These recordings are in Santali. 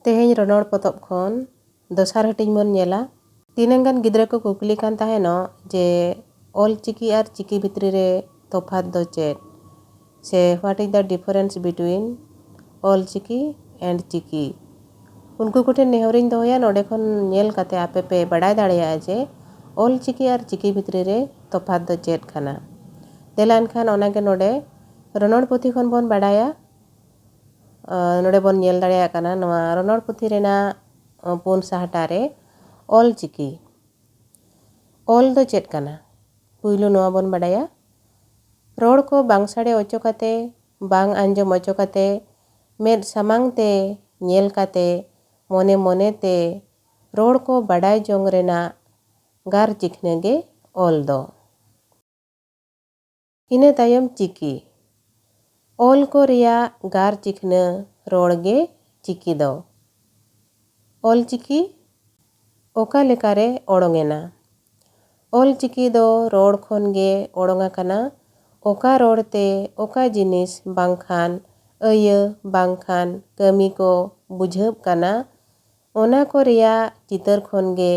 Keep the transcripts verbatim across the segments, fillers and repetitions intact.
ᱛᱮᱦᱮᱧ ᱨᱚᱱᱚᱲ ᱯᱚᱛᱚᱵ ᱠᱷᱚᱱ ᱫᱚᱥᱟᱨ ᱦᱟᱹᱴᱤᱧ ᱵᱚᱱ ᱧᱮᱞᱟ᱾ ᱛᱤᱱᱟᱹᱝ ᱜᱟᱱ ᱜᱤᱫᱽᱨᱟᱹ ᱠᱚ ᱠᱩᱠᱞᱤ ᱠᱟᱱ ᱛᱟᱦᱮᱱᱚᱜ ᱡᱮ ᱚᱞ ᱪᱤᱠᱤ ᱟᱨ ᱪᱤᱠᱤ ᱵᱷᱤᱛᱨᱤ ᱨᱮ ᱛᱚᱯᱷᱟᱛ ᱫᱚ ᱪᱮᱫ? ᱥᱮ what is the difference between Ol Chiki and ᱪᱤᱠᱤ? ᱩᱱᱠᱩ ᱠᱚᱴᱷᱮᱱ ᱱᱮᱦᱚᱨᱤᱧ ᱫᱚᱦᱚᱭᱟ, ᱱᱚᱰᱮ ᱠᱷᱚᱱ ᱧᱮᱞ ᱠᱟᱛᱮ ᱟᱯᱮ ᱯᱮ ᱵᱟᱰᱟᱭ ᱫᱟᱲᱮᱭᱟᱜᱼᱟ ᱡᱮ ᱚᱞ ᱪᱤᱠᱤ ᱟᱨ ᱪᱤᱠᱤ ᱵᱷᱤᱛᱨᱤ ᱨᱮ ᱛᱚᱯᱷᱟᱛ ᱫᱚ ᱪᱮᱫ ᱠᱟᱱᱟ᱾ ᱫᱮᱞᱟ ᱮᱱᱠᱷᱟᱱ ᱚᱱᱟᱜᱮ ᱱᱚᱰᱮ ᱨᱚᱱᱚᱲ ᱯᱩᱛᱷᱤ ᱠᱷᱚᱱ ᱵᱚᱱ ᱵᱟᱰᱟᱭᱟ᱾ ᱟᱸ, ᱱᱚᱰᱮ ᱵᱚᱱ ᱧᱮᱞ ᱫᱟᱲᱮᱭᱟᱜ ᱠᱟᱱᱟ ᱱᱚᱣᱟ ᱨᱚᱱᱚᱲ ᱯᱩᱛᱷᱤ ᱨᱮᱱᱟᱜ, ᱟᱸ, ᱯᱩᱱ ᱥᱟᱦᱴᱟ ᱨᱮ ᱚᱞ ᱪᱤᱠᱤ᱾ ᱚᱞ ᱫᱚ ᱪᱮᱫ ᱠᱟᱱᱟ? ᱯᱩᱭᱞᱩ ᱱᱚᱣᱟ ᱵᱚᱱ ᱵᱟᱰᱟᱭᱟ, ᱨᱚᱲ ᱠᱚ ᱵᱟᱝ ᱥᱟᱰᱮ ᱚᱪᱚ ᱠᱟᱛᱮ, ᱵᱟᱝ ᱟᱸᱡᱚᱢ ᱚᱪᱚ ᱠᱟᱛᱮ, ᱢᱮᱫ ᱥᱟᱢᱟᱝ ᱛᱮ ᱧᱮᱞ ᱠᱟᱛᱮ, ᱢᱚᱱᱮ ᱢᱚᱱᱮ ᱛᱮ ᱨᱚᱲ ᱠᱚ ᱵᱟᱰᱟᱭ ᱡᱚᱝ ᱨᱮᱱᱟᱜ ᱜᱟᱨ ᱪᱤᱠᱷᱱᱟᱹ ᱜᱮ ᱚᱞ ᱫᱚ᱾ ᱤᱱᱟᱹ ᱛᱟᱭᱚᱢ ᱪᱤᱠᱤ᱾ ᱚᱞ ᱠᱚ ᱨᱮᱭᱟᱜ ᱜᱟᱨ ᱪᱤᱠᱷᱱᱟᱹ ᱨᱚᱲ ᱜᱮ ᱪᱤᱠᱤ ᱫᱚ᱾ ᱚᱞ ᱪᱤᱠᱤ ᱚᱠᱟ ᱞᱮᱠᱟᱨᱮ ᱚᱲᱚᱝ ᱮᱱᱟ? ᱚᱞ ᱪᱤᱠᱤ ᱫᱚ ᱨᱚᱲ ᱠᱷᱚᱱ ᱜᱮ ᱚᱲᱚᱝ ᱟᱠᱟᱱᱟ᱾ ᱚᱠᱟ ᱨᱚᱲ ᱛᱮ ᱚᱠᱟ ᱡᱤᱱᱤᱥ ᱵᱟᱝᱠᱷᱟᱱ ᱟᱹᱭᱟᱹ ᱵᱟᱝᱠᱷᱟᱱ ᱠᱟᱹᱢᱤ ᱠᱚ ᱵᱩᱡᱷᱟᱹᱜ ᱠᱟᱱᱟ, ᱚᱱᱟ ᱠᱚ ᱨᱮᱭᱟᱜ ᱪᱤᱛᱟᱹᱨ ᱠᱷᱚᱱ ᱜᱮ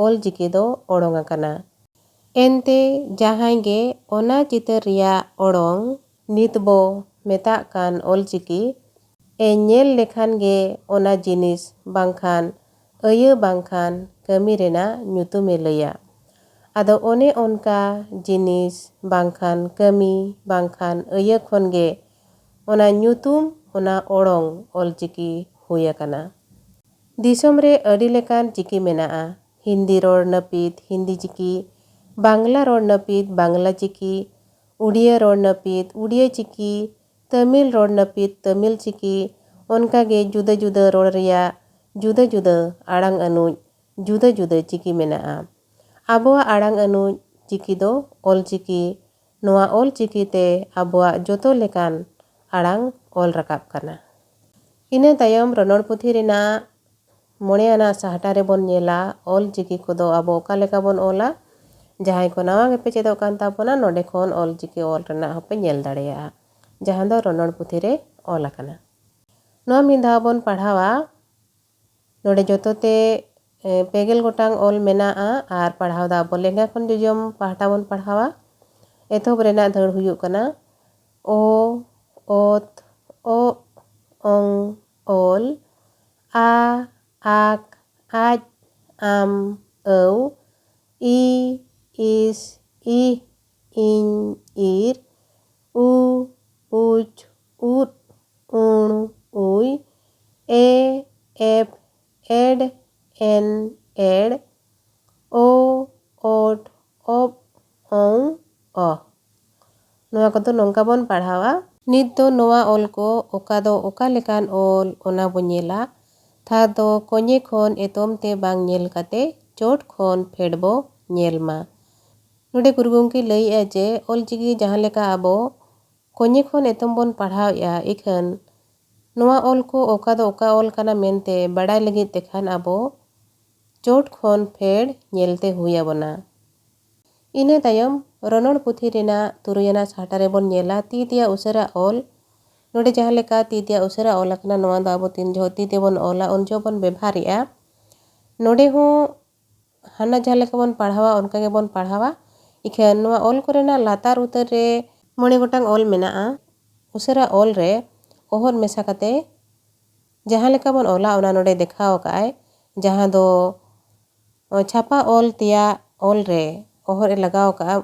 ᱚᱞ ᱪᱤᱠᱤ ᱫᱚ ᱚᱲᱚᱝ ᱟᱠᱟᱱᱟ᱾ ᱮᱱᱛᱮ ᱡᱟᱦᱟᱸᱭ ᱜᱮ ᱚᱱᱟ ᱪᱤᱛᱟᱹᱨ ᱨᱮᱭᱟᱜ ᱚᱲᱚᱝ, ᱱᱤᱛ ᱵᱚ ᱢᱮᱛᱟᱜ ᱠᱟᱱ ᱚᱞ ᱪᱤᱠᱤ, ᱮ ᱧᱮᱞ ᱞᱮᱠᱷᱟᱱ ᱜᱮ ᱚᱱᱟ ᱡᱤᱱᱤᱥ ᱵᱟᱝᱠᱷᱟᱱ ᱟᱹᱭᱟᱹ ᱵᱟᱝᱠᱷᱟᱱ ᱠᱟᱹᱢᱤ ᱨᱮᱱᱟᱜ ᱧᱩᱛᱩᱢᱮ ᱞᱟᱹᱭᱟ᱾ ᱟᱫᱚ ᱚᱱᱮ ᱚᱱᱠᱟ ᱡᱤᱱᱤᱥ ᱵᱟᱝᱠᱷᱟᱱ ᱠᱟᱹᱢᱤ ᱵᱟᱝᱠᱷᱟᱱ ᱟᱹᱭᱟᱹ ᱠᱷᱚᱱ ᱜᱮ ᱚᱱᱟ ᱧᱩᱛᱩᱢ, ᱚᱱᱟ ᱚᱲᱚᱝ ᱚᱞ ᱪᱤᱠᱤ ᱦᱩᱭ ᱟᱠᱟᱱᱟ᱾ ᱫᱤᱥᱚᱢ ᱨᱮ ᱟᱹᱰᱤ ᱞᱮᱠᱟᱱ ᱪᱤᱠᱤ ᱢᱮᱱᱟᱜᱼᱟ᱾ ᱦᱤᱱᱫᱤ ᱨᱚᱲ ᱱᱟᱹᱯᱤᱛ ᱦᱤᱱᱫᱤ ᱪᱤᱠᱤ, ᱵᱟᱝᱞᱟ ᱨᱚᱲ ᱱᱟᱹᱯᱤᱛ ᱵᱟᱝᱞᱟ ᱪᱤᱠᱤ, ᱩᱰᱤᱭᱟᱹ ᱨᱚᱲ ᱱᱟᱹᱯᱤᱛ ᱩᱰᱤᱭᱟᱹ ᱪᱤᱠᱤ, ᱛᱟᱹᱢᱤᱞ ᱨᱚᱲ ᱱᱟᱹᱯᱤᱛ ᱛᱟᱹᱢᱤᱞ ᱪᱤᱠᱤ, ᱚᱱᱠᱟᱜᱮ ᱡᱩᱫᱟᱹ ᱡᱩᱫᱟᱹ ᱨᱚᱲ ᱨᱮᱭᱟᱜ ᱡᱩᱫᱟᱹ ᱡᱩᱫᱟᱹ ᱟᱲᱟᱝ ᱟᱹᱱᱩᱡ ᱡᱩᱫᱟᱹ ᱡᱩᱫᱟᱹ ᱪᱤᱠᱤ ᱢᱮᱱᱟᱜᱼᱟ᱾ ᱟᱵᱚᱣᱟᱜ ᱟᱲᱟᱝ ᱟᱹᱱᱩᱡ ᱪᱤᱠᱤ ᱫᱚ ᱚᱞ ᱪᱤᱠᱤ᱾ ᱱᱚᱣᱟ ᱚᱞ ᱪᱤᱠᱤ ᱛᱮ ᱟᱵᱚᱣᱟᱜ ᱡᱚᱛᱚ ᱞᱮᱠᱟᱱ ᱟᱲᱟᱝ ᱚᱞ ᱨᱟᱠᱟᱵ ᱠᱟᱱᱟ᱾ ᱤᱱᱟᱹ ᱛᱟᱭᱚᱢ ᱨᱚᱱᱚᱲ ᱯᱩᱛᱷᱤ ᱨᱮᱱᱟᱜ ᱢᱚᱬᱮ ᱟᱱᱟᱜ ᱥᱟᱦᱴᱟ ᱨᱮᱵᱚᱱ ᱧᱮᱞᱟ ᱚᱞ ᱪᱤᱠᱤ ᱠᱚᱫᱚ ᱟᱵᱚ ᱚᱠᱟ ᱞᱮᱠᱟ ᱵᱚᱱ ᱚᱞᱟ᱾ ᱡᱟᱦᱟᱸᱭ ᱠᱚ ᱱᱟᱣᱟ ᱜᱮᱯᱮ ᱪᱮᱫᱚᱜ ᱠᱟᱱ ᱛᱟᱵᱚᱱᱟ, ᱱᱚᱰᱮ ᱠᱷᱚᱱ ᱚᱞ ᱪᱤᱠᱤ ᱚᱞ ᱨᱮᱱᱟᱜ ᱦᱚᱸᱯᱮ ᱧᱮᱞ ᱫᱟᱲᱮᱭᱟᱜᱼᱟ, ᱡᱟᱦᱟᱸ ᱫᱚ ᱨᱚᱱᱚᱲ ᱯᱩᱛᱷᱤ ᱨᱮ ᱚᱞ ᱟᱠᱟᱱᱟ᱾ ᱱᱚᱣᱟ ᱢᱤᱫ ᱫᱷᱟᱣ ᱵᱚᱱ ᱯᱟᱲᱦᱟᱣᱟ᱾ ᱱᱚᱰᱮ ᱡᱚᱛᱚ ᱛᱮ ᱯᱮ ᱜᱮᱞ ᱜᱚᱴᱟᱝ ᱚᱞ ᱢᱮᱱᱟᱜᱼᱟ ᱟᱨ ᱯᱟᱲᱦᱟᱣ ᱫᱚ ᱟᱵᱚ ᱞᱮᱸᱜᱟ ᱠᱷᱚᱱ ᱡᱚᱡᱚᱢ ᱯᱟᱦᱴᱟ ᱵᱚᱱ ᱯᱟᱲᱦᱟᱣᱟ᱾ ᱮᱛᱚᱦᱚᱵ ᱨᱮᱱᱟᱜ ᱫᱟᱹᱲ ᱦᱩᱭᱩᱜ ᱠᱟᱱᱟ ᱚ, ᱚᱛ, ᱚᱜ, ᱚᱝ, ᱚᱞ, ᱟ, ᱟᱠ, ᱟᱡ, ᱟᱢ, ᱟᱹᱣ, ᱤ, ᱤᱥ, ᱤᱦ, ᱤᱧ, ᱤᱨ, ᱩ, ᱩᱪ, ᱩᱫ, ᱩᱬ, ᱩᱭ, ᱮ, ᱮᱯ, ᱮᱰ, ᱮᱱ, ᱮᱲ, ᱳ, ᱳᱴ, ᱳᱯ, ᱚᱝ, ᱚ᱾ ᱱᱚᱣᱟ ᱠᱚᱫᱚ ᱱᱚᱝᱠᱟ ᱵᱚᱱ ᱯᱟᱲᱦᱟᱣᱟ᱾ ᱱᱤᱛ ᱫᱚ ᱱᱚᱣᱟ ᱚᱞ ᱠᱚ ᱚᱠᱟ ᱫᱚ ᱚᱠᱟ ᱞᱮᱠᱟᱱ ᱚᱞ, ᱚᱱᱟ ᱵᱚ ᱧᱮᱞᱟ᱾ ᱛᱷᱟᱨ ᱫᱚ ᱠᱚᱧᱮ ᱠᱷᱚᱱ ᱮᱛᱚᱢ ᱛᱮ ᱵᱟᱝ ᱧᱮᱞ ᱠᱟᱛᱮ ᱪᱚᱴ ᱠᱷᱚᱱ ᱯᱷᱮᱰ ᱵᱚ ᱧᱮᱞ ᱢᱟ᱾ ᱱᱚᱰᱮ ᱜᱩᱨᱩ ᱜᱚᱢᱠᱮ ᱞᱟᱹᱭᱮᱜᱼᱟ ᱡᱮ ᱚᱞ ᱪᱤᱠᱤ ᱡᱟᱦᱟᱸ ᱞᱮᱠᱟ ᱟᱵᱚ ᱠᱚᱧᱮ ᱠᱷᱚᱱ ᱮᱛᱚᱢ ᱵᱚᱱ ᱯᱟᱲᱦᱟᱣᱮᱜᱼᱟ, ᱤᱠᱷᱟᱹᱱ ᱱᱚᱣᱟ ᱚᱞ ᱠᱚ ᱚᱠᱟ ᱫᱚ ᱚᱠᱟ ᱚᱞ ᱠᱟᱱᱟ ᱢᱮᱱᱛᱮ ᱵᱟᱰᱟᱭ ᱞᱟᱹᱜᱤᱫ ᱛᱮᱠᱷᱟᱱ ᱟᱵᱚ ᱪᱚᱴ ᱠᱷᱚᱱ ᱯᱷᱮᱰ ᱧᱮᱞᱛᱮ ᱦᱩᱭ ᱟᱵᱚᱱᱟ᱾ ᱤᱱᱟᱹ ᱛᱟᱭᱚᱢ ᱨᱚᱱᱚᱲ ᱯᱩᱛᱷᱤ ᱨᱮᱱᱟᱜ ᱛᱩᱨᱩᱭ ᱟᱱᱟᱜ ᱥᱟᱦᱴᱟ ᱨᱮᱵᱚᱱ ᱧᱮᱞᱟ ᱛᱤ ᱛᱮᱭᱟᱜ ᱩᱥᱟᱹᱨᱟ ᱚᱞ᱾ ᱱᱚᱰᱮ ᱡᱟᱦᱟᱸ ᱞᱮᱠᱟ ᱛᱤ ᱛᱮᱭᱟᱜ ᱩᱥᱟᱹᱨᱟ ᱚᱞ ᱟᱠᱟᱱᱟ, ᱱᱚᱣᱟ ᱫᱚ ᱟᱵᱚ ᱛᱤᱱ ᱡᱚᱦᱚᱜ ᱛᱤ ᱛᱮᱵᱚᱱ ᱚᱞᱟ, ᱩᱱ ᱡᱚᱦᱚᱜ ᱵᱚᱱ ᱵᱮᱵᱷᱟᱨᱮᱜᱼᱟ᱾ ᱱᱚᱰᱮ ᱦᱚᱸ ᱦᱟᱱᱟ ᱡᱟᱦᱟᱸ ᱞᱮᱠᱟ ᱵᱚᱱ ᱯᱟᱲᱦᱟᱣᱟ, ᱚᱱᱠᱟ ᱜᱮᱵᱚᱱ ᱯᱟᱲᱦᱟᱣᱟ᱾ ᱤᱠᱷᱟᱹᱱ ᱱᱚᱣᱟ ᱚᱞ ᱠᱚᱨᱮᱱᱟᱜ ᱞᱟᱛᱟᱨ ᱩᱛᱟᱹᱨ ᱨᱮ ᱢᱚᱬᱮ ᱜᱚᱴᱟᱝ ᱚᱞ ᱢᱮᱱᱟᱜᱼᱟ᱾ ᱩᱥᱟᱹᱨᱟ ᱚᱞ ᱨᱮ ᱚᱦᱚᱫ ᱢᱮᱥᱟ ᱠᱟᱛᱮ ᱡᱟᱦᱟᱸ ᱞᱮᱠᱟ ᱵᱚᱱ ᱚᱞᱟ, ᱚᱱᱟ ᱱᱚᱰᱮ ᱫᱮᱠᱷᱟᱣ ᱟᱠᱟᱫ ᱟᱭ, ᱡᱟᱦᱟᱸ ᱫᱚ ᱪᱷᱟᱯᱟ ᱚᱞ ᱛᱮᱭᱟᱜ ᱚᱞ ᱨᱮ ᱚᱦᱚᱫ ᱮ ᱞᱟᱜᱟᱣ ᱟᱠᱟᱫᱼᱟ,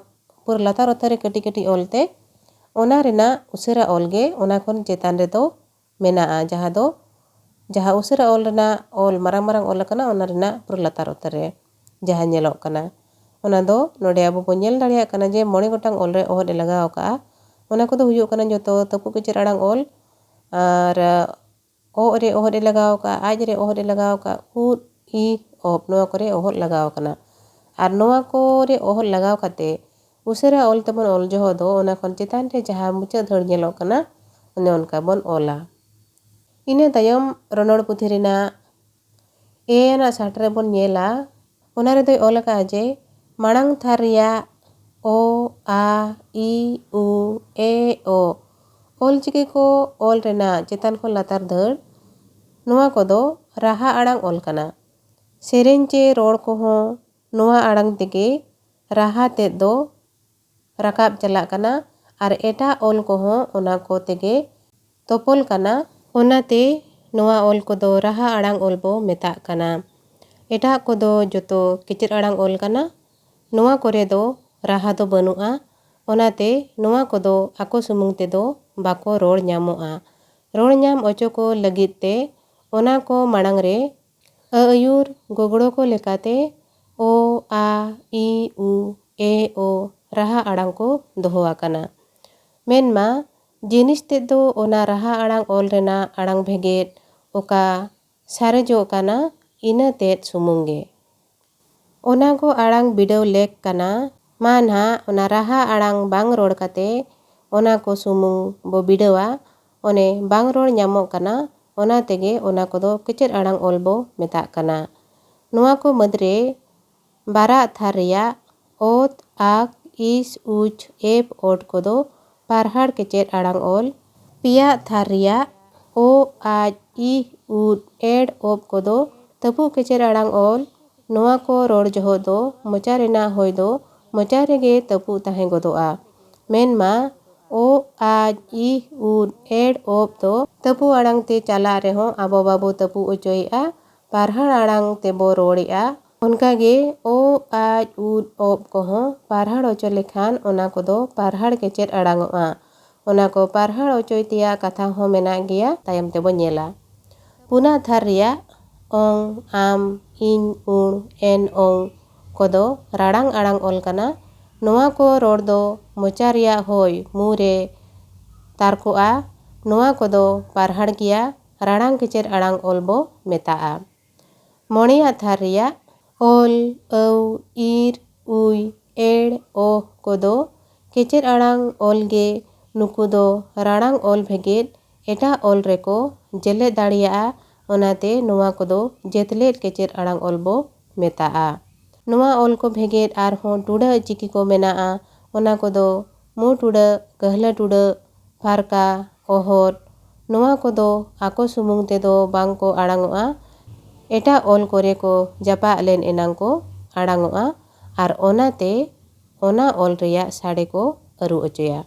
ᱯᱩᱨᱟᱹ ᱞᱟᱛᱟᱨ ᱩᱛᱟᱹᱨ ᱨᱮ ᱠᱟᱹᱴᱤᱡ ᱠᱟᱹᱴᱤᱡ ᱚᱞ ᱛᱮ, ᱚᱱᱟ ᱨᱮᱱᱟᱜ ᱩᱥᱟᱹᱨᱟ ᱚᱞ ᱜᱮ ᱚᱱᱟ ᱠᱷᱚᱱ ᱪᱮᱛᱟᱱ ᱨᱮᱫᱚ ᱢᱮᱱᱟᱜᱼᱟ, ᱡᱟᱦᱟᱸ ᱫᱚ, ᱡᱟᱦᱟᱸ ᱩᱥᱟᱹᱨᱟ ᱚᱞ ᱨᱮᱱᱟᱜ ᱚᱞ ᱢᱟᱨᱟᱝ ᱢᱟᱨᱟᱝ ᱚᱞ ᱟᱠᱟᱱᱟ, ᱚᱱᱟ ᱨᱮᱱᱟᱜ ᱯᱩᱨᱟᱹ ᱞᱟᱛᱟᱨ ᱩᱛᱟᱹᱨ ᱨᱮ ᱡᱟᱦᱟᱸ ᱧᱮᱞᱚᱜ ᱠᱟᱱᱟ, ᱚᱱᱟ ᱫᱚ ᱱᱚᱰᱮ ᱟᱵᱚ ᱵᱚᱱ ᱧᱮᱞ ᱫᱟᱲᱮᱭᱟᱜ ᱠᱟᱱᱟ ᱡᱮ ᱢᱚᱬᱮ ᱜᱚᱴᱟᱝ ᱚᱞ ᱨᱮ ᱚᱦᱚᱫ ᱮ ᱞᱟᱜᱟᱣ ᱟᱠᱟᱫᱼᱟ᱾ ᱚᱱᱟ ᱠᱚᱫᱚ ᱦᱩᱭᱩᱜ ᱠᱟᱱᱟ ᱡᱚᱛᱚ ᱛᱟᱹᱯᱩᱜ ᱠᱮᱪᱮᱨ ᱟᱲᱟᱝ ᱚᱞ, ᱟᱨ ᱚᱜ ᱨᱮ ᱚᱦᱚᱫ ᱮ ᱞᱟᱜᱟᱣ ᱟᱠᱟᱫᱼᱟ, ᱟᱡ ᱨᱮ ᱚᱦᱚᱫ ᱮ ᱞᱟᱜᱟᱣ ᱟᱠᱟᱫᱼᱟ, ᱩᱫ, ᱤ, ᱚᱯ, ᱱᱚᱣᱟ ᱠᱚᱨᱮ ᱚᱦᱚᱫ ᱞᱟᱜᱟᱣ ᱟᱠᱟᱱᱟ᱾ ᱟᱨ ᱱᱚᱣᱟ ᱠᱚᱨᱮ ᱚᱦᱚᱫ ᱞᱟᱜᱟᱣ ᱠᱟᱛᱮ ᱩᱥᱟᱹᱨᱟ ᱚᱞ ᱛᱮᱵᱚᱱ ᱚᱞ ᱡᱚᱦᱚᱜ ᱫᱚ ᱚᱱᱟ ᱠᱷᱚᱱ ᱪᱮᱛᱟᱱ ᱨᱮ ᱡᱟᱦᱟᱸ ᱢᱩᱪᱟᱹᱫ ᱫᱷᱟᱹᱲ ᱧᱮᱞᱚᱜ ᱠᱟᱱᱟ, ᱚᱱᱮ ᱚᱱᱠᱟ ᱵᱚᱱ ᱚᱞᱟ᱾ ᱤᱱᱟᱹ ᱛᱟᱭᱚᱢ ᱨᱚᱱᱚᱲ ᱯᱩᱛᱷᱤ ᱨᱮᱱᱟᱜ ᱮ ᱟᱱᱟᱜ ᱥᱟᱦᱴᱟ ᱨᱮᱵᱚᱱ ᱧᱮᱞᱟ, ᱚᱱᱟ ᱨᱮᱫᱚᱭ ᱚᱞ ᱟᱠᱟᱫᱼᱟ ᱡᱮ ᱢᱟᱲᱟᱝ ᱛᱷᱟᱨ ᱨᱮᱭᱟᱜ ᱚ, ᱟ, ᱤ, ᱩ, ᱮ, ᱳ ᱚᱞ ᱪᱤᱠᱤ ᱠᱚ ᱚᱞ ᱨᱮᱱᱟᱜ ᱪᱮᱛᱟᱱ ᱠᱷᱚᱱ ᱞᱟᱛᱟᱨ ᱫᱷᱟᱹᱲ ᱱᱚᱣᱟ ᱠᱚᱫᱚ ᱨᱟᱦᱟ ᱟᱲᱟᱝ ᱚᱞ ᱠᱟᱱᱟ᱾ ᱥᱮᱨᱮᱧ ᱪᱮ ᱨᱚᱲ ᱠᱚᱦᱚᱸ ᱱᱚᱣᱟ ᱟᱲᱟᱝ ᱛᱮᱜᱮ ᱨᱟᱦᱟ ᱛᱮᱫ ᱫᱚ ᱨᱟᱠᱟᱵ ᱪᱟᱞᱟᱜ ᱠᱟᱱᱟ ᱟᱨ ᱮᱴᱟᱜ ᱚᱞ ᱠᱚᱦᱚᱸ ᱚᱱᱟ ᱠᱚ ᱛᱮᱜᱮ ᱛᱚᱯᱚᱞ ᱠᱟᱱᱟ᱾ ᱚᱱᱟᱛᱮ ᱱᱚᱣᱟ ᱚᱞ ᱠᱚᱫᱚ ᱨᱟᱦᱟ ᱟᱲᱟᱝ ᱚᱞ ᱵᱚ ᱢᱮᱛᱟᱜ ᱠᱟᱱᱟ᱾ ᱮᱴᱟᱜ ᱠᱚᱫᱚ ᱡᱚᱛᱚ ᱠᱮᱪᱮᱫ ᱟᱲᱟᱝ ᱚᱞ ᱠᱟᱱᱟ᱾ ᱱᱚᱣᱟ ᱠᱚᱨᱮ ᱫᱚ ᱨᱟᱦᱟ ᱫᱚ ᱵᱟᱹᱱᱩᱜᱼᱟ᱾ ᱚᱱᱟᱛᱮ ᱱᱚᱣᱟ ᱠᱚᱫᱚ ᱟᱠᱚ ᱥᱩᱢᱩᱝ ᱛᱮᱫᱚ ᱵᱟᱠᱚ ᱨᱚᱲ ᱧᱟᱢᱚᱜᱼᱟ᱾ ᱨᱚᱲ ᱧᱟᱢ ᱚᱪᱚ ᱠᱚ ᱞᱟᱹᱜᱤᱫ ᱛᱮ ᱚᱱᱟ ᱠᱚ ᱢᱟᱲᱟᱝ ᱨᱮ ᱟᱹᱭᱩᱨ ᱜᱚᱜᱽᱲᱚ ᱠᱚ ᱞᱮᱠᱟᱛᱮ ᱚ, ᱟ, ᱤ, ᱩ, ᱮ, ᱳ ᱨᱟᱦᱟ ᱟᱲᱟᱝ ᱠᱚ ᱫᱚᱦᱚ ᱟᱠᱟᱱᱟ᱾ ᱢᱮᱱᱢᱟ ᱡᱤᱱᱤᱥ ᱛᱮᱫ ᱫᱚ ᱚᱱᱟ ᱨᱟᱦᱟ ᱟᱲᱟᱝ ᱚᱞ ᱨᱮᱱᱟᱜ ᱟᱲᱟᱝ ᱵᱷᱮᱜᱮᱫ ᱚᱠᱟ ᱥᱟᱨᱮᱡᱚᱜ ᱠᱟᱱᱟ, ᱤᱱᱟᱹ ᱛᱮᱫ ᱥᱩᱢᱩᱝ ᱜᱮ᱾ ᱚᱱᱟ ᱠᱚ ᱟᱲᱟᱝ ᱵᱤᱰᱟᱹᱣ ᱞᱮᱠ ᱠᱟᱱᱟ᱾ ᱢᱟ ᱱᱟᱦᱟᱜ ᱚᱱᱟ ᱨᱟᱦᱟ ᱟᱲᱟᱝ ᱵᱟᱝ ᱨᱚᱲ ᱠᱟᱛᱮ ᱚᱱᱟ ᱠᱚ ᱥᱩᱢᱩᱝ ᱵᱚ ᱵᱤᱰᱟᱹᱣᱟ᱾ ᱚᱱᱮ ᱵᱟᱝ ᱨᱚᱲ ᱧᱟᱢᱚᱜ ᱠᱟᱱᱟ, ᱚᱱᱟ ᱛᱮᱜᱮ ᱚᱱᱟ ᱠᱚᱫᱚ ᱠᱮᱪᱮᱫ ᱟᱲᱟᱝ ᱚᱞ ᱵᱚ ᱢᱮᱛᱟᱜ ᱠᱟᱱᱟ᱾ ᱱᱚᱣᱟ ᱠᱚ ᱢᱩᱫᱽᱨᱮ ᱵᱟᱨᱟᱜ ᱛᱷᱟᱨ ᱨᱮᱭᱟᱜ ᱚᱛ, ᱟᱠ, ᱤᱥ, ᱩᱪ, ᱮᱯ, ᱚᱴ ᱠᱚᱫᱚ ᱯᱟᱨᱦᱟᱲ ᱠᱮᱪᱮᱫ ᱟᱲᱟᱝ ᱚᱞ᱾ ᱯᱮᱭᱟᱜ ᱛᱷᱟᱨ ᱨᱮᱭᱟᱜ ᱚ, ᱟᱡ, ᱤᱦ, ᱩᱫ, ᱮᱰ, ᱚᱯ ᱠᱚᱫᱚ ᱛᱟᱹᱯᱩᱜ ᱠᱮᱪᱮᱫ ᱟᱲᱟᱝ ᱚᱞ᱾ ᱱᱚᱣᱟ ᱠᱚ ᱨᱚᱲ ᱡᱚᱦᱚᱜ ᱫᱚ ᱢᱚᱪᱟ ᱨᱮᱱᱟᱜ ᱦᱚᱭ ᱫᱚ ᱢᱚᱪᱟ ᱨᱮᱜᱮ ᱛᱟᱹᱯᱩᱜ ᱛᱟᱦᱮᱸ ᱜᱚᱫᱚᱜᱼᱟ᱾ ᱢᱮᱱᱢᱟ ᱚ, ᱟᱡ, ᱤᱦ, ᱩᱫ, ᱮᱰ, ᱚᱯ ᱫᱚ ᱛᱟᱹᱯᱩᱜ ᱟᱲᱟᱝ ᱛᱮ ᱪᱟᱞᱟᱜ ᱨᱮᱦᱚᱸ ᱟᱵᱚ ᱵᱟᱵᱚ ᱛᱟᱹᱯᱩᱜ ᱚᱪᱚᱭᱮᱫᱼᱟ, ᱯᱟᱨᱦᱟᱲ ᱟᱲᱟᱝ ᱛᱮᱵᱚ ᱨᱚᱲᱮᱫᱼᱟ᱾ ᱚᱱᱠᱟᱜᱮ ᱚ, ᱟᱡ, ᱩᱫ, ᱚᱯ ᱠᱚᱦᱚᱸ ᱯᱟᱨᱦᱟᱲ ᱚᱪᱚ ᱞᱮᱠᱷᱟᱱ ᱚᱱᱟ ᱠᱚᱫᱚ ᱯᱟᱨᱦᱟᱲ ᱠᱮᱪᱮᱫ ᱟᱲᱟᱝᱚᱜᱼᱟ᱾ ᱚᱱᱟ ᱠᱚ ᱯᱟᱨᱦᱟᱲ ᱚᱪᱚᱭ ᱛᱮᱭᱟᱜ ᱠᱟᱛᱷᱟ ᱦᱚᱸ ᱢᱮᱱᱟᱜ ᱜᱮᱭᱟ, ᱛᱟᱭᱚᱢ ᱛᱮᱵᱚ ᱧᱮᱞᱟ᱾ ᱯᱩᱱᱟᱜ ᱛᱷᱟᱨ ᱨᱮᱭᱟᱜ ᱚᱝ, ᱟᱢ, ᱤᱧ, ᱩᱬ, ᱮᱱ, ᱚᱝ ᱠᱚᱫᱚ ᱨᱟᱲᱟᱝ ᱟᱲᱟᱝ ᱚᱞ ᱠᱟᱱᱟ᱾ ᱱᱚᱣᱟ ᱠᱚ ᱨᱚᱲ ᱫᱚ ᱢᱚᱪᱟ ᱨᱮᱭᱟᱜ ᱦᱚᱭ ᱢᱩ ᱨᱮ ᱛᱟᱨᱠᱚᱜᱼᱟ᱾ ᱱᱚᱣᱟ ᱠᱚᱫᱚ ᱯᱟᱨᱦᱟᱲ ᱜᱮᱭᱟ, ᱨᱟᱲᱟᱝ ᱠᱮᱪᱮᱫ ᱟᱲᱟᱝ ᱚᱞ ᱵᱚ ᱢᱮᱛᱟᱜᱼᱟ᱾ ᱢᱚᱬᱮᱭᱟᱜ ᱛᱷᱟᱨ ᱨᱮᱭᱟᱜ ᱚᱞ, ᱟᱹᱣ, ᱤᱨ, ᱩᱭ, ᱮᱲ, ᱚᱦ ᱠᱚᱫᱚ ᱠᱮᱪᱮᱫ ᱟᱲᱟᱝ ᱚᱞ ᱜᱮ᱾ ᱱᱩᱠᱩ ᱫᱚ ᱨᱟᱲᱟᱝ ᱚᱞ ᱵᱷᱮᱜᱮᱫ ᱮᱴᱟᱜ ᱚᱞ ᱨᱮᱠᱚ ᱡᱮᱞᱮᱫ ᱫᱟᱲᱮᱭᱟᱜᱼᱟ, ᱚᱱᱟᱛᱮ ᱱᱚᱣᱟ ᱠᱚᱫᱚ ᱡᱮᱛᱞᱮᱫ ᱠᱮᱪᱮᱫ ᱟᱲᱟᱝ ᱚᱞ ᱵᱚ ᱢᱮᱛᱟᱜᱼᱟ᱾ ᱱᱚᱣᱟ ᱚᱞ ᱠᱚ ᱵᱷᱮᱜᱮᱫ ᱟᱨᱦᱚᱸ ᱴᱩᱰᱟᱹᱜ ᱪᱤᱠᱤ ᱠᱚ ᱢᱮᱱᱟᱜᱼᱟ, ᱚᱱᱟ ᱠᱚᱫᱚ ᱢᱩ ᱴᱩᱰᱟᱹᱜ, ᱜᱟᱹᱦᱞᱟᱹ ᱴᱩᱰᱟᱹᱜ, ᱯᱷᱟᱨᱠᱟ, ᱚᱦᱚᱫ, ᱱᱚᱣᱟ ᱠᱚᱫᱚ ᱟᱠᱚ ᱥᱩᱢᱩᱝ ᱛᱮᱫᱚ ᱵᱟᱝ ᱠᱚ ᱟᱲᱟᱝᱚᱜᱼᱟ, ᱮᱴᱟᱜ ᱚᱞ ᱠᱚᱨᱮ ᱠᱚ ᱡᱟᱯᱟᱜ ᱞᱮᱱ ᱮᱱᱟᱝ ᱠᱚ ᱟᱲᱟᱝᱚᱜᱼᱟ, ᱟᱨ ᱚᱱᱟᱛᱮ ᱚᱱᱟ ᱚᱞ ᱨᱮᱭᱟᱜ ᱥᱟᱰᱮ ᱠᱚ ᱟᱹᱨᱩ ᱚᱪᱚᱭᱟ᱾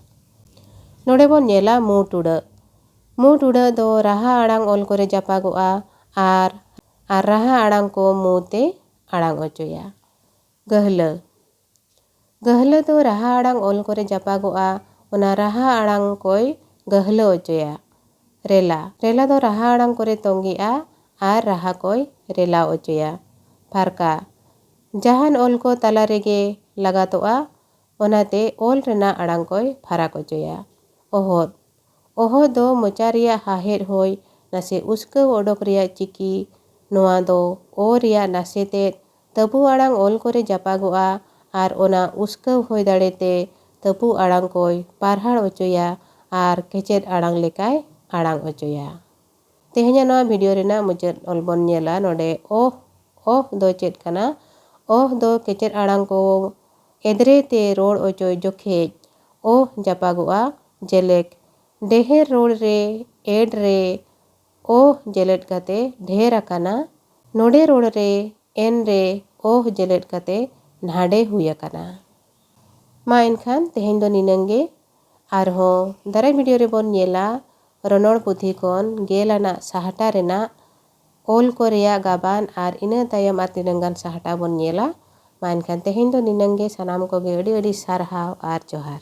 ᱱᱚᱰᱮ ᱵᱚᱱ ᱧᱮᱞᱟ ᱢᱩ ᱴᱩᱰᱟᱹᱜ᱾ ᱢᱩ ᱴᱩᱰᱟᱹᱜ ᱫᱚ ᱨᱟᱦᱟ ᱟᱲᱟᱝ ᱚᱞ ᱠᱚᱨᱮ ᱡᱟᱯᱟᱜᱚᱜᱼᱟ ᱟᱨ, ᱟᱨ ᱨᱟᱦᱟ ᱟᱲᱟᱝ ᱠᱚ ᱢᱩ ᱛᱮ ᱟᱲᱟᱝ ᱚᱪᱚᱭᱟ᱾ ᱜᱟᱹᱦᱞᱟᱹ᱾ ᱜᱟᱹᱦᱞᱟᱹ ᱫᱚ ᱨᱟᱦᱟ ᱟᱲᱟᱝ ᱚᱞ ᱠᱚᱨᱮ ᱡᱟᱯᱟᱜᱚᱜᱼᱟ, ᱚᱱᱟ ᱨᱟᱦᱟ ᱟᱲᱟᱝ ᱠᱚᱭ ᱜᱟᱹᱦᱞᱟᱹ ᱚᱪᱚᱭᱟ᱾ ᱨᱮᱞᱟ᱾ ᱨᱮᱞᱟ ᱫᱚ ᱨᱟᱦᱟ ᱟᱲᱟᱝ ᱠᱚᱨᱮ ᱛᱚᱝᱜᱮᱜᱼᱟ ᱟᱨ ᱨᱟᱦᱟ ᱠᱚᱭ ᱨᱮᱞᱟ ᱚᱪᱚᱭᱟ᱾ ᱯᱷᱟᱨᱠᱟ᱾ ᱡᱟᱦᱟᱱ ᱚᱞ ᱠᱚ ᱛᱟᱞᱟ ᱨᱮᱜᱮ ᱞᱟᱜᱟᱛᱚᱜᱼᱟ, ᱚᱱᱟᱛᱮ ᱚᱞ ᱨᱮᱱᱟᱜ ᱟᱲᱟᱝ ᱠᱚᱭ ᱯᱷᱟᱨᱟᱠ ᱚᱪᱚᱭᱟ᱾ ᱚᱦᱚᱫ᱾ ᱚᱦᱚᱫ ᱫᱚ ᱢᱚᱪᱟ ᱨᱮᱭᱟᱜ ᱦᱟᱦᱮᱫ ᱦᱚᱭ ᱱᱟᱥᱮ ᱩᱥᱠᱟᱹᱣ ᱚᱰᱚᱠ ᱨᱮᱭᱟᱜ ᱪᱤᱠᱤ᱾ ᱱᱚᱣᱟ ᱫᱚ ᱚ ᱨᱮᱭᱟᱜ ᱱᱟᱥᱮ ᱛᱮᱫ ᱛᱟᱹᱵᱩ ᱟᱲᱟᱝ ᱚᱞ ᱠᱚᱨᱮ ᱡᱟᱯᱟᱜᱚᱜᱼᱟ ᱟᱨ ᱚᱱᱟ ᱩᱥᱠᱟᱹᱣ ᱦᱚᱭ ᱫᱟᱲᱮ ᱛᱮ ᱛᱟᱹᱵᱩ ᱟᱲᱟᱝ ᱠᱚᱭ ᱯᱟᱨᱦᱟᱲ ᱚᱪᱚᱭᱟ ᱟᱨ ᱠᱮᱪᱮᱫ ᱟᱲᱟᱝ ᱞᱮᱠᱟᱭ ᱟᱲᱟᱝ ᱚᱪᱚᱭᱟ᱾ ᱛᱮᱦᱮᱧᱟᱜ ᱱᱚᱣᱟ ᱵᱷᱤᱰᱤᱭᱳ ᱨᱮᱱᱟᱜ ᱢᱩᱪᱟᱹᱫ ᱚᱞ ᱵᱚᱱ ᱧᱮᱞᱟ᱾ ᱱᱚᱰᱮ ᱚᱦ, ᱚᱦ ᱫᱚ ᱪᱮᱫ ᱠᱟᱱᱟ? ᱚᱦ ᱫᱚ ᱠᱮᱪᱮᱫ ᱟᱲᱟᱝ ᱠᱚ ᱮᱫᱽᱨᱮ ᱛᱮ ᱨᱚᱲ ᱚᱪᱚᱭ ᱡᱚᱠᱷᱮᱡ ᱚᱦ ᱡᱟᱯᱟᱜᱚᱜᱼᱟ᱾ ᱡᱮᱞᱮᱠ, ᱰᱮᱦᱮᱨ ᱨᱚᱲ ᱨᱮ ᱮᱰ ᱨᱮ ᱚᱦ ᱡᱮᱞᱮᱫ ᱠᱟᱛᱮ ᱰᱷᱮᱨ ᱟᱠᱟᱱᱟ, ᱱᱚᱰᱮ ᱨᱚᱲ ᱨᱮ ᱮᱱ ᱨᱮ ᱚᱦ ᱡᱮᱞᱮᱫ ᱠᱟᱛᱮ ᱱᱟᱰᱮ ᱦᱩᱭ ᱟᱠᱟᱱᱟ᱾ ᱢᱟ ᱮᱱᱠᱷᱟᱱ ᱛᱮᱦᱮᱧ ᱫᱚ ᱱᱤᱱᱟᱹᱝ ᱜᱮ᱾ ᱟᱨᱦᱚᱸ ᱫᱟᱨᱟᱭ ᱵᱷᱤᱰᱤᱭᱳ ᱨᱮᱵᱚᱱ ᱧᱮᱞᱟ ᱨᱚᱱᱚᱲ ᱯᱩᱛᱷᱤ ᱠᱷᱚᱱ ᱜᱮᱞ ᱟᱱᱟᱜ ᱥᱟᱦᱴᱟ ᱨᱮᱱᱟᱜ ᱚᱞ ᱠᱚ ᱨᱮᱭᱟᱜ ᱜᱟᱵᱟᱱ ᱟᱨ ᱤᱱᱟᱹ ᱛᱟᱭᱚᱢ ᱟᱨ ᱛᱤᱱᱟᱹᱝ ᱜᱟᱱ ᱥᱟᱦᱴᱟ ᱵᱚᱱ ᱧᱮᱞᱟ᱾ ᱢᱟ ᱮᱱᱠᱷᱟᱱ ᱛᱮᱦᱮᱧ ᱫᱚ ᱱᱤᱱᱟᱹᱝ ᱜᱮ᱾ ᱥᱟᱱᱟᱢ ᱠᱚᱜᱮ ᱟᱹᱰᱤ ᱟᱹᱰᱤ ᱥᱟᱨᱦᱟᱣ ᱟᱨ ᱡᱚᱦᱟᱨ᱾